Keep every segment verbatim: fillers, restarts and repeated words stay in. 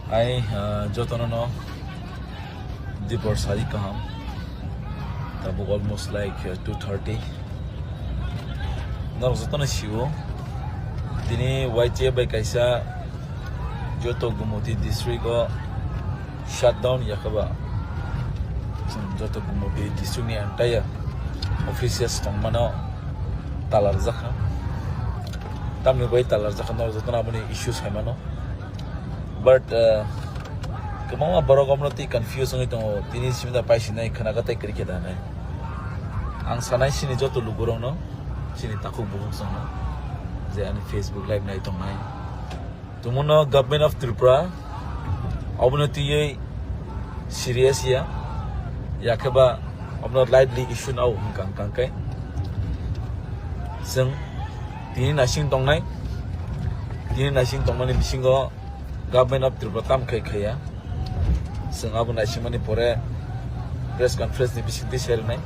Hai, ah, jotono no dipor sari kaham. Tabuk almost like, uh, two thirty. Norok jotono sio. Tini Y T F bai kaisa joto Gumoti district o shutdown yakaba. Chwng joto Gumoti district ni entire offices tongmano talarjakha. Tamni bai talarjakha norok jotono aboni issue saimano. But, uh, kwbangma borok omono twi confuse wngwi tongo, tini simi da paisinai khwnaga tei kwrwi khe da hinwi. Ang sanai sini joto lukurokno, sini takhuk bukhuk chwngno, je ani Facebook live nai tongnai. Tumuno Government of Tripura obono twiwi serious ya, yakhe ba obono lightly issue nao hwnkha hwnkha khe. Chwng tini naising tongnai, tini naising tongmani bisingo Government of Tripura tam khai khaiya. Chwng abo naisingmani pore press conference ni bisingtwi sai rwnai.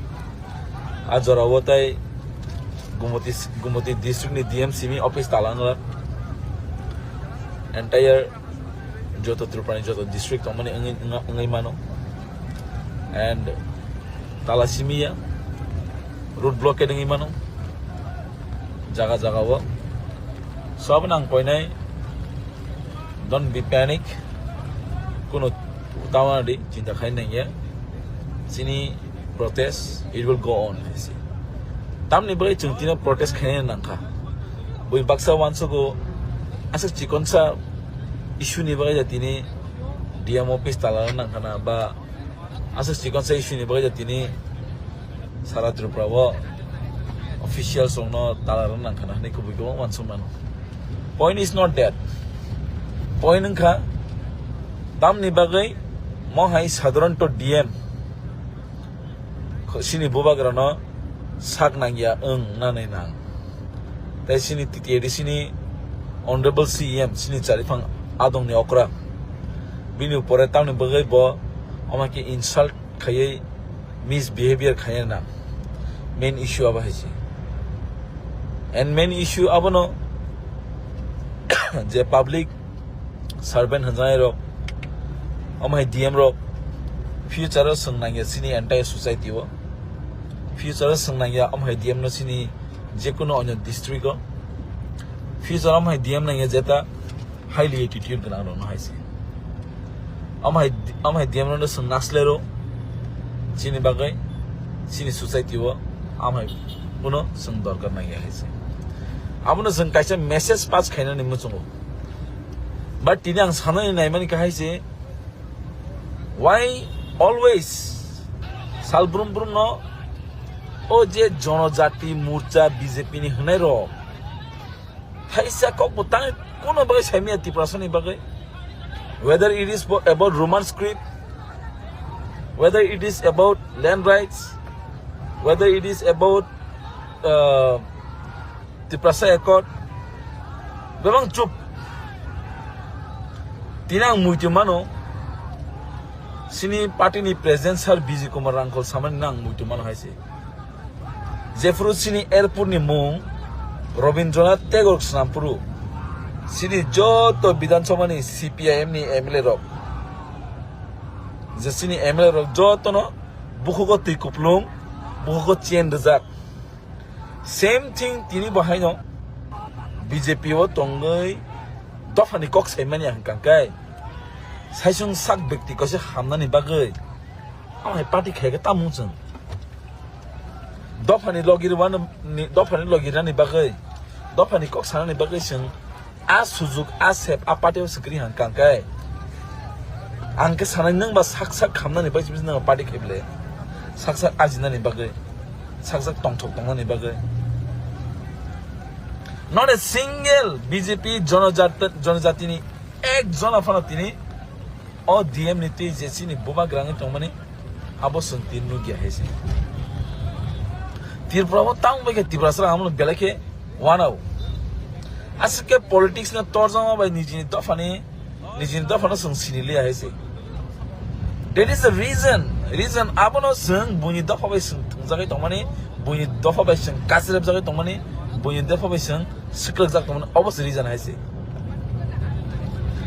A jorao tai Gumoti, Gumoti district ni D M simi office tala wngla. Entire joto Tripura ni joto district tongmani wngwi, wngwi mano. And tala simi ya, road blockade wngwi mano jaga jaga o. So abo nang koinai, don't be panic, kuno tawana di chinta khai nang ya. Chini protest, it will go on, hai se. Tamni bagwi chwng tino protest khaina nangkha. Bui baksa wansugo, aswk chikonsa issue ni bagwi ja tini D M office tala nangkhana ba aswk chikonsa issue ni bagwi ja tini sara Tripura o officials rokno tala rwna nangkhana hinwi kubui kwbang uansuk mano. Point is not that. Point wngkha tamni bagwi mo hai sadharanto D M kho-, sini bubagrano sak nangya wng nanai nang. Tai sini T T A D C ni Honorable C E M sini chariphang adongni okra. Bini upore tamni bagwi bo omo khe insult khaiwi misbehavior khaina nang. Main issue abo hai se. And main issue abono je public servant hwnjanai rok, omo hai D M rok, future o swng nangya chini entire society o. Future o swng nangya omo hai D M no chini jekunu onyo district o. Future omo hai D M nangya jeta highly attitude gwnang rokno hai se. Omo hai, omo hai D M rokno swng naslero chini bagwi, chini society o omo hai kuno swng dorkar nangya hai se. Abono swng kaisa message pass khainani muchungo. But tini ang sanani naimani kha hai se, why always sal brum brum no o je Jonojati Morcha B J P ni hwnai rok thaisa kok bo tang kuno bagwi saimaya Tiprasani bagwi, whether it is bo-, about Roman script, whether it is about land rights, whether it is about, uh, Tiprasa Accord, bebang chup. Tini ang muitu mano, sini party ni president sir Bijay Kumar Rangkhol samani ang muitu mano hai se. Jephuru sini airport ni mung Rabindranath Tagore Snampuru, sini joto Bidhan Sabha ni C P I M ni M L A rok, je sini M L A rok jotono bukhugo twi kuplung, bukhugo chain rijak. Same thing tini bo haino B J P o tongwi dophani kok saimani hwnkha khe saisung sak bekti kaisa hamnani bagwi omo hai party khaikhe tamo chwng. Dophani logi rwani, dophani logi rani bagwi, dophani kok sanani bagwi chwng a sujuk, a sep, a party o swkri hang kang kai. Ang khe sanai nwng ba sak sak khamnani bai sibisi nwng party khe bile. Sak sak ajinani bagwi, sak sak tongthok tongnani bagwi. Not a single B J P jonojat-, jonojatini ek jona phano tini o D M ni twi je chini bubagrangwi tongmani abo chwng tin nukya hai se. Tripura o tang bai khe Tiprasa rang amo belai khe wanao. Aswk khe politics no torjama bai nijini dophani, nijini dophano chwng sini liya hai se. That is the reason, reason abono chwng buini dopha bai chwng thwngjagwi tongmani, buini dopha bai chwng kasirepjagwi tongmani, buini dopha bai chwng swkrakjak tongmani, obo se reason hai se.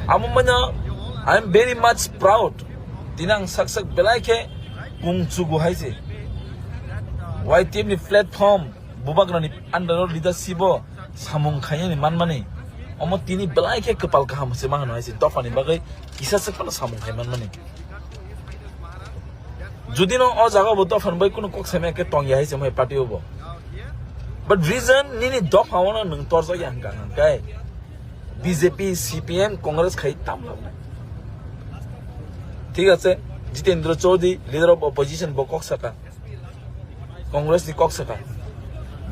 Amo manya I am very much proud. Tini ang sak sak belai khe kung chugu hai se. Y T F ni platform, bubagrani under o leadership o samung khainani manmani. Omo tini belai khe kwpal kaham se ma hano hai se. Dophani bagwi kisa se phano samung khai manmani. Judi no o jaga bo dophani bai kunu kok saimaya khe tongya hai se mai party o bo. But reason nini dopha o no nwng torjak ya hwnkha hwnkhe B J P, C P M, Congress khai tam thik ase, Jitendra Chaudhary, leader of opposition, bo kok saka, Congress ni kok saka.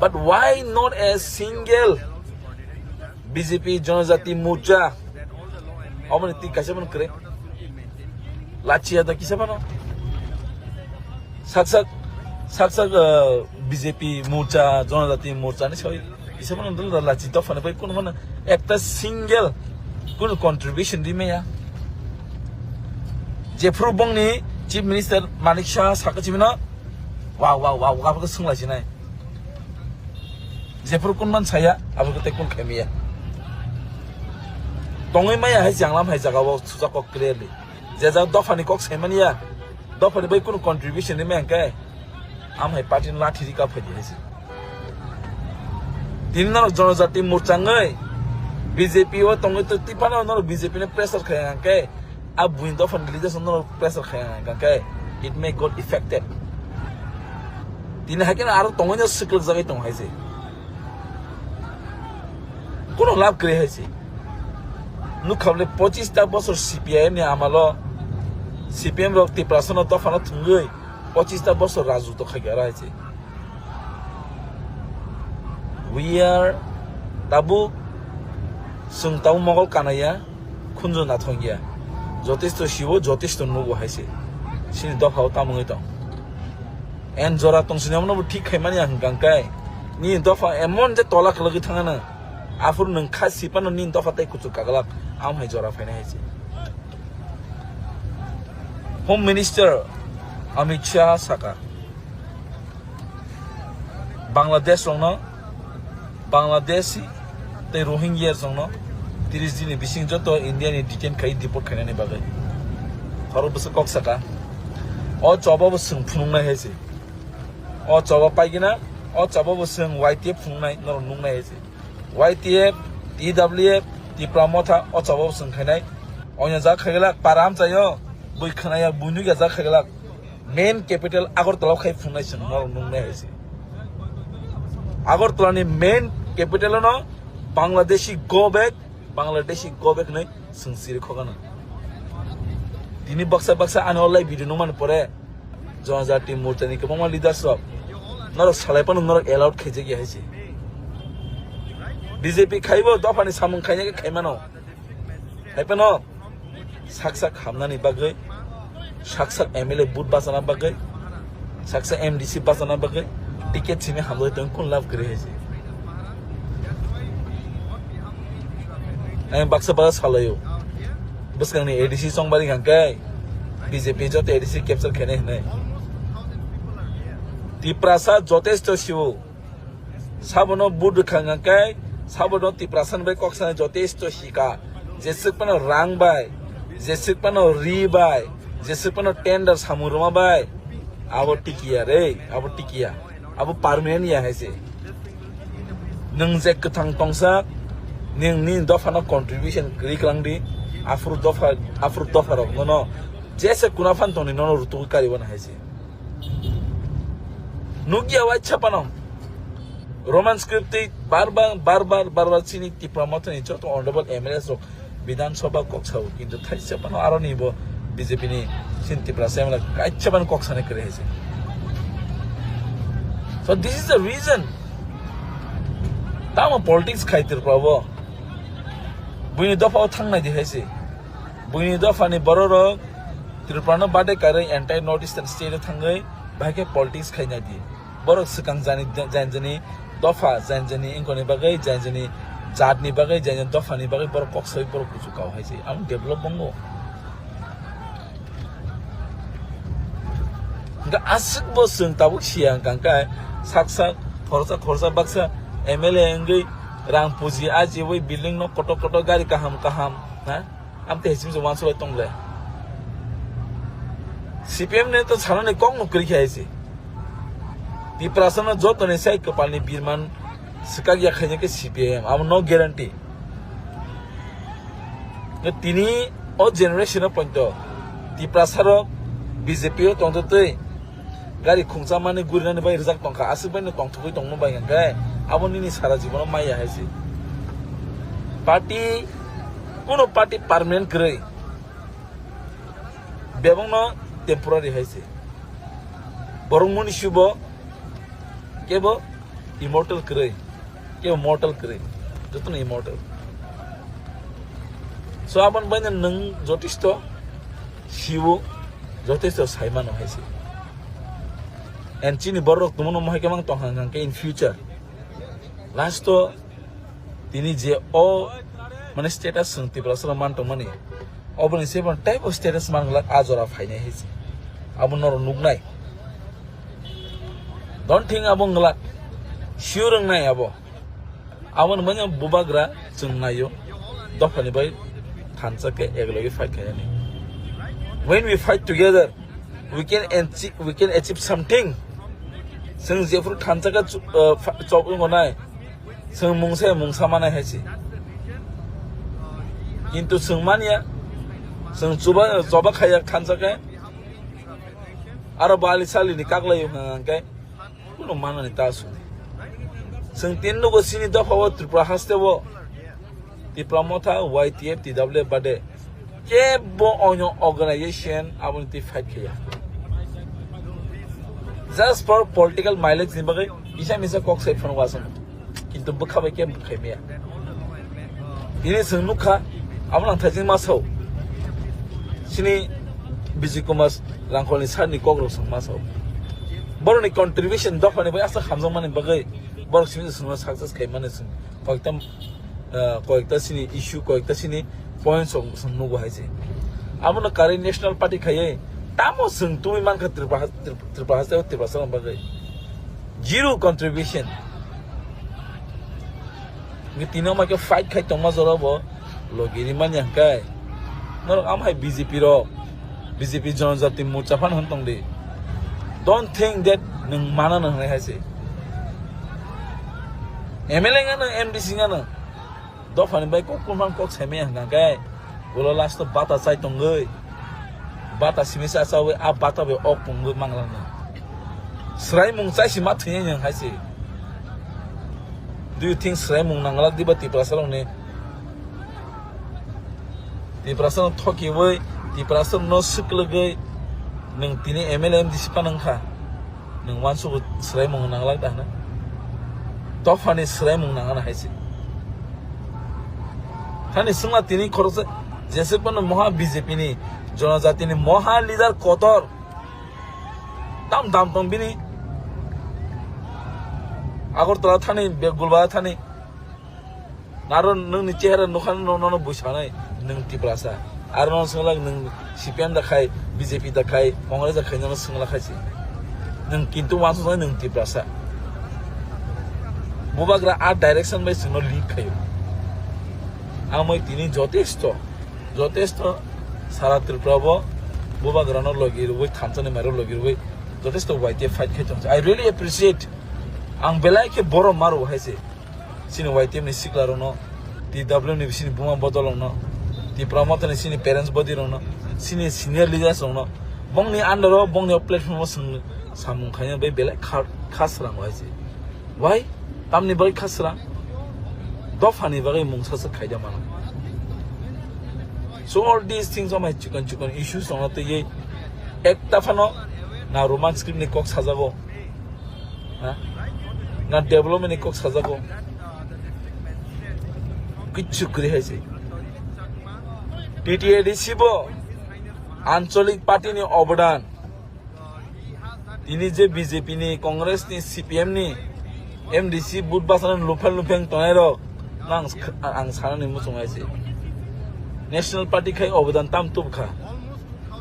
But why not a single B J P Janajati Morcha? Omo ni twi kaisa phano kwrwi. Lachi ya da kisa phano. Sak sak, sak sak, uh, B J P Morcha, Janajati Morcha ni soi. Kisa phano dal dal lachi dophani bai kunu phano ekta single kunu contribution di meya. Jephru bongni Chief Minister Manik Saha saka chimino. Wow, wow, wow, wow, wow, sung lachi nai. Jephru kunman saya, abo kete kun khemiya. Tongwi maya hai janglam hai jaga o sujak kok clearly. Je jaga dophani kok saimani ya, dophani bai kunu contribution ni meng kai. Am hai party ni lathi rika phai di hai se. Tini norok Janajati Morcha ngoi B J P o tongwi to tipano norok B J P ni pressure khai ang kai. A buini dophani leaders no pressure khai ang khe it may got affected. Tini hai khe aro tongwi no swklwk jagwi tong hai se. Kuno lab kwrwi hai se. Nukha bole pochis ta bosor C P I M ni amalo C P M rok Tiprasa no dophano thwngwi pochis ta bosor rajutw khai khe aro hai se. We are tabuk, chwng tabuk mogol kanaiya, khunju nathok ya. Jotesto sibo, jotesto nugo hai se. Sini dopha o tamungwi tong. En jora tong sini omono bo thik khaimani ang hwnkha khe. Nini dopha emon je tola khwlagwi thangana. Aphuru nwng kha sipano nini dopha tei kuchuk kaglak. Am hai jora phainai hai se. Home Minister Amit Shah saka. Bangladesh rokno, Bangladeshi tei Rohingya rokno tris din ni bising joto India ni detain khai deport khainani bagwi. Khorok bwswk kok saka. O choba bo chwng phunuknai hai se. O choba paigina, o choba bo chwng Y T F phunuknai, norok nuknai hai se. Y T F, T W F, Tipra Motha, o choba bo chwng khainai. Onya jak khaiglak, para amchaio, bui khwnaya, bui nukya jak khaiglak. Main capital Agartala khai phungnai chwng norok nuknai hai se. Agartala ni main capital no Bangladeshi go back, Bangladeshi go back hinwi chwng siri khokano. Tini baksa baksa ani online video nukmani pore Janajati Morcha ni kwbangma leaders rok norok salai phano norok allowed khaijak ya hai se. B J P khaibo dophani samung khaina khe khaimano. Hai phano sak sak hamnani bagwi, sak sak M L A vote bachana bagwi, sak sak M D C bachana bagwi ticket simi hamjagwi tong kun lab kwrwi hai se. Ang baksa baksa salaio. Bwskangni A D C chongbari hwnkhe B J P joto A D C capture khainai hwnwi. Tiprasa jotesto siwo. Sabono vote rwkha hwnka khe, sabono Tiprasa ni bai kok sanai jotesto hika. Jeswk phano rang bai, jeswk phano ri bai, jeswk phano tender samung rwma bai. Abo tikiya re, abo tikiya. Abo permanent ya hai se. Nwng je kwthang tongsa, nwng nini dophano contribution kwrwi kwlang di, aphuru dopha, aphuru dopha rok nono jesa kuna phan tongni nono rutugwi karibo na hai se. Nukya waisa phano Roman script twi bar bar, bar bar, bar bar chini Tipra Mothani joto honorable M L As rok Bidhan Sabha kok sao, kintu thaisa phano aroni bo B J P ni chini Tiprasa M L A kaisa phano kok sanai kwrwi hai se. So this is the reason. Tamo politics khai Tripura bo. Buini dopha o thangnai di hai se. Buini dopha ni borok rok Tripura no bade karwi entire North Eastern state o thangwi bahai khe politics khainai di. Borok swkang jani, jani jani dopha, jani jani wngkoni bagwi, jani jani jat ni bagwi, jani jani dopha ni bagwi borok kok sawi borok kuchuk kao hai se. Ang develop bongo. Hingke aswk bo chwng tabuk siya hwnkha khe sak sak khoroksa khoroksa baksa M L A wngwi rang puji ajiwi building no kotor kotor gari kaham kaham, ha? Amte hisim se wansulai tongle. C P M ne to sanani kok no kri khai se. Tiprasa no joto ni sai kopal ni birman sikak ya khaina ke C P I M. Amo no guarantee. No tini o generation o ponto Tiprasa rok B J P o tongto tei gari khungsa mani gurinani bai rijak tongkha, aswk bai no tongthogwi tongma bai hwnkhe abo nini sara jibono maya hai se. Party, kuno party permanent kwrwi, bebakno temporary hai se. Borok muni sibo kebo immortal kwrwi, kebo mortal kwrwi, jotono immortal. So aboni bai no nwng jotisto siwo, jotisto saimano hai se. And chini borok tongmano mohai khe mang tong hang hang khe in future. Last o tini je o mane status swng Tiprasa rok man tongmani, oboni se bon type of status man glak a jora phainai hai se. Abo norok nuknai. Don't think abo nglak. Sure wngnai abo. Aboni manya bubagra chwng naio. Dophani bai thansa khe eklogi fight khainani. When we fight together, we can achieve, we can achieve something. Chwng jephuru thansa khe chu-, uh, fa-, chop wngo nai. Chwng mungsa mungsa manai hai se. Kintu chwng manya. Chwng chuba, choba khaiya thansa khe. Aro bali sali ni kaglai hwnkha hwnkhe. Kuno manani ta sudi. Chwng tin nugo sini dopha o Tripura haste o. Tipra Motha, Y T F, T W F bade kebo onyo organization aboni twi fight khaiya. Just for political mileage ni bagwi kisa misa kok sai phano wasam. Kintu bwkha bai kebo khai maya. Tini chwng nukha, abo nang thaijing masao. Sini Bijay Kumar Rangkholni sir ni kok rok chwng masao. Borokni contribution dophani bai aswk hamjakmani bagwi borok simi chwngno success khaimani chwng koikta, ah, koikta sini issue, koikta sini points rok chwng nugo hai se. Abono kwrwi National Party khaiwi tamo chwng tubui mankha Tripura, Tripura haste o Tiprasa rok bagwi. Zero contribution. Ngi tino ma khe fight khai tongma jora bo logi ri manya hwnkhe. Norok am hai B J P rok, B J P Janajati Morcha phan hwn tong di. Don't think that nwng mana nang hai se. M L A ngano, M D C ngano. Dophani bai kok kumang kok saimaya hwnkha khe, ulo last o bata chai tongwi, bata simi sa chawi, a bata bai ok pungwi manglangno. Swraimung chai si ma thwinai nwng hai se. Do you think swraimung nanglak diba Tiprasa rokni? Tiprasa no thokiwi, Tiprasa no swklwgwi, nwng tini M L A M D C pa nang kha. Nwng uansugo swraimung nanglak da hwnwi? Dophani swraimung nangana hai se. Thani swngla tini khoroksa jeswk phano moha B J P ni, Janajati ni moha leader kotor. Tam dam tong bini. Agartala thani, Begulba thani. Naro nwngni chehra nukha no, nono bui sanai, nwng Tiprasa. Aro nono swnglak nwng C P M da khai, B J P da khai, Congress da khai, nono swnglak khai se. Nwng kintu uansuknai nwng Tiprasa. Bubagra a direction bai chwngno lead khaio. Amoi tini jotesto, jotesto sara Tripura bo bubagrano logi rwui, thansani mairok logi rwui, jotesto Y T F fight khai tongsa. I really appreciate. Ang belai khe borom maro hai se. Chini Y T F ni sikla rokno, T W ni bisini buma bodol rokno, Tipra Motha ni chini parents body rokno, chini senior leaders rokno, bongni under o, bongni o platform o chwng samung khaina bai belai kha, kha srang hai se. Why? Tamni bagwi kha srang? Dophani bagwi mungsa se khaida mano. So all these things o mai chikon chikon issues rokno twiwi ekta phano na Roman script ni kok sajago. Ha? Na development ni kok sajago. Kichu kwrwi hai se. T T A D C bo ancholik party ni obodan. Tini je B J P ni, Congress ni, C P M ni, M D C vote bachana luphel lupheng tongnai rok, ang, ang sanani muchung hai se. National party khai obodan tam tubkha.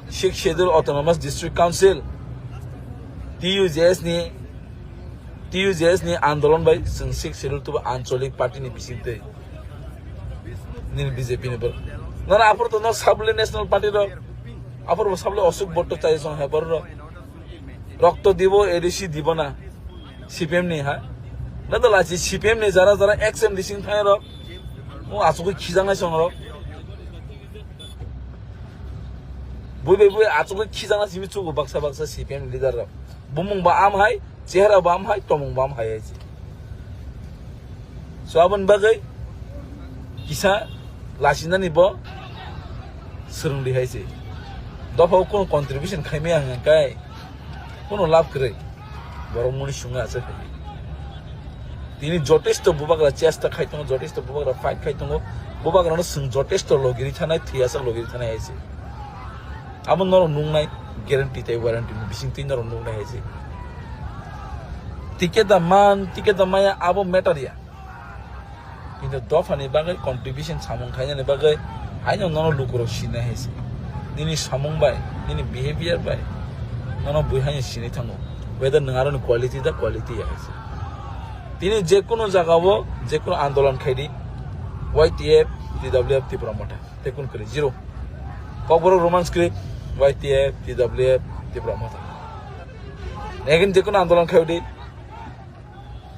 Sixth Schedule Autonomous District Council, T U J S ni, T U J S ni andolon bai chwng Sixth Schedule tubu ancholik party ni bisingtwi. Nini B J P ni borok. Nara apor to no sabule National Party rok. Apor bo sabule Ashok Bhotto chai song hai bor rok. Rokto dibo, A D C dibo na. C P M ni ha. Na da lachi C P M ni jara jara ex M D C thai rok. Mo asuk khijang hai song rok. Bui bai bui asuk khijang na simi chugo baksa baksa C P M leader rok. Bumung ba am hai, chehra ba am hai, tomung ba am hai hai. So aboni bagwi kisa lasinani bo swrwngdi hai se. Dophao kunu contribution khaimaya hwnka kai kunu lab kwrwi. Borok muni sunga ase khai. Tini jotesto bubagra chesta khai tongo, jotesto bubagra fight khai tongo. Bubagrano swng jotesto logiri thanai, thwiyasak logiri thanai hai se. Abo norok nungnai guarantee tei warranty ni bisingtwi norok nungnai hai se. Ticket da man, ticket da maya, abo matter ya. Kintu dophani bagwi contribution samung khainani bagwi haino nono lukurok sinai hai se. Nini samung bai, nini behavior bai nono bui haino sinai thango. Whether nwng aroni quality da quality ya hai se. Tini je kunu jagao, je kunu andolan khaidi, Y T F, T W F, Tipra Motha. Tekun kwrwi, zero. Kokborok Roman script, Y T F, T W F, Tipra Motha. Again, je kunu andolan khaidi,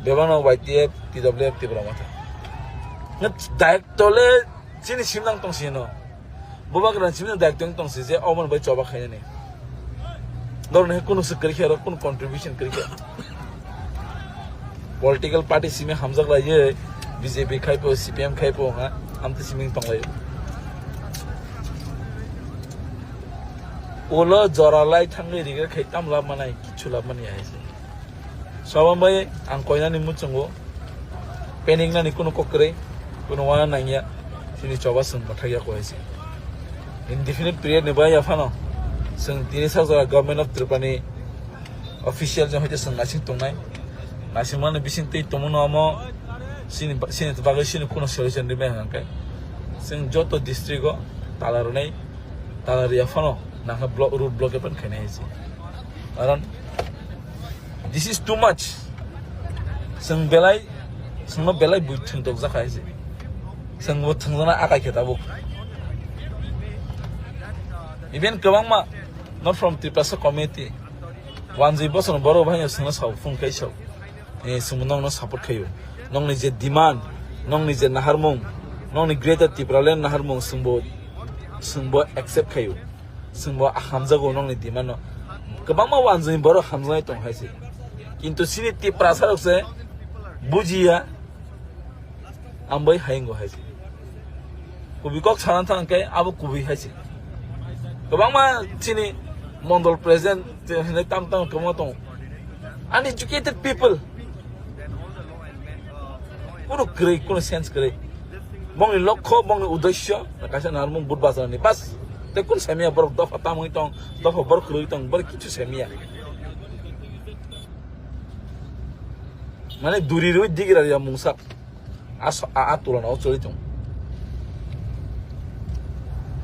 bebakno Y T F, T W F, Tipra Motha. Nge direct tole chini simnang tong sino. Bubagra chini direct tong tong si je omo bai choba khainani. Dorni kunu se kwrwi khe ro, kunu contribution kwrwi khe. Political party simi hamjak lai ye, B J P khai po, C P M khai po ha, hamte simi tong lai. Ulo jora lai thangwi rigre khai tam lab manai, kichu lab mani hai se. Sobo bai ang koinani muchungo panic nani kunu kok kwrwi, kunu wana nangya, chini choba swng bathakya koi se. Indefinite period ni bai ya phano swng tini sak jora Government of Tripura ni official jong hoite swng naising tongnai. Naising mani bising twi tongmano amo sini, sini bagwi sini kunu solution ribai hwnkhe swng joto district o tala rwnai, tala rwya phano nangkha block, road block epan khainai hai se. Karon this is too much. Swng belai, swngno belai bui thwngtok jak hai se. Swng bo thwngjana akai khe tabuk. Even kwbangma not from Tiprasa community, wanjwi bosor borok bai swngno sao phung kai sao. Eh, swngbo nongno support khaio. Nongni je demand, nongni je naharmung, nongni Greater Tipraland naharmung swngbo, swngbo accept khaio. Swngbo hamjago nongni demand no. Kwbangma wanjwi borok hamjaknai tong hai se. Kintu sini Tiprasa rok se bujiya, ambai haingo hai se. Kubui kok sana thang khe abo kubui hai se. Kwbangma chini mondol president hinwi tam tam kwbangma tongo. Uneducated people. Kunu kwrwi, kunu sense kwrwi. Bongni lokho, bongni uddesyo, kaisa narmung but bajani bas. Te kun semiya borok dopha tamwi tong, dopha borok kwrwi tong, borok kichu semiya. Mane duri rwi digira ya mungsa. A so-, a, a tulana o choli tong.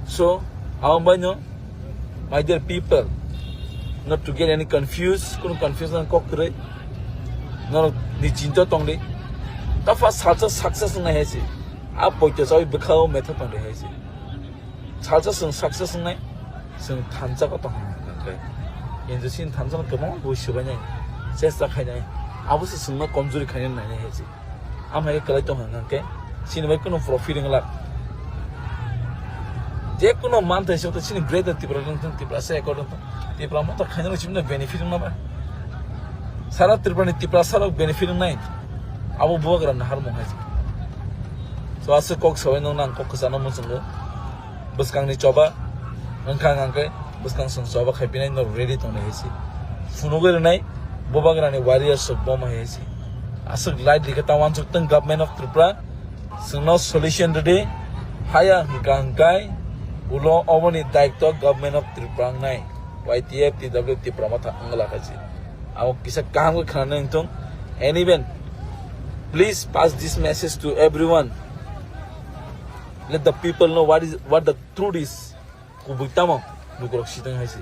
So, abo bai no, my dear people, not to get any confused, kunu confusion kok kwrwi. Norok ni chinta tong di. Ta first salsa success nai hai se. A poito chawi bwkhao metha tong di hai se. Salsa swng success wngnai, swng thansa ko tong hwnka khe. Kintu chini thansa no kwbangma bui swbainai, chesta khainai, abo se swngno komjuri khainai nainai hai se. Amhai khe kwlai tong hwnka khe, chini bai kunu profit wng lak. Je kunu manthai se chini Greater Tipraland wng thung, Tiprasa accord wng thung, Tipra Motha khainai chini benefit wng nai ba. Sara Tripura ni Tiprasa rok benefit wngnai, abo bubagra naharmung hai se. So aswk kok sabai nung nang kok kwchangno muchungo. Bwskangni choba wngkha hwnkhe bwskang swng choba khaipinai norok ready tongnai hai se. Phunugwi rwnai bubagrani warriors rok boma hai se. Aswk light rikhe ta uansuk tong Government of Tripura. Swngno solution rwdi. Haya hwnkha hwnkhe ulo oboni daityo Government of Tripura wngnai. Y T F, T W F, Tipra Motha wngla hai se. Abo kisa kaham khe khwnanai wngthung. And even, please pass this message to everyone. Let the people know what is, what the truth is. Kubui tamo, lukurok sitang hai se.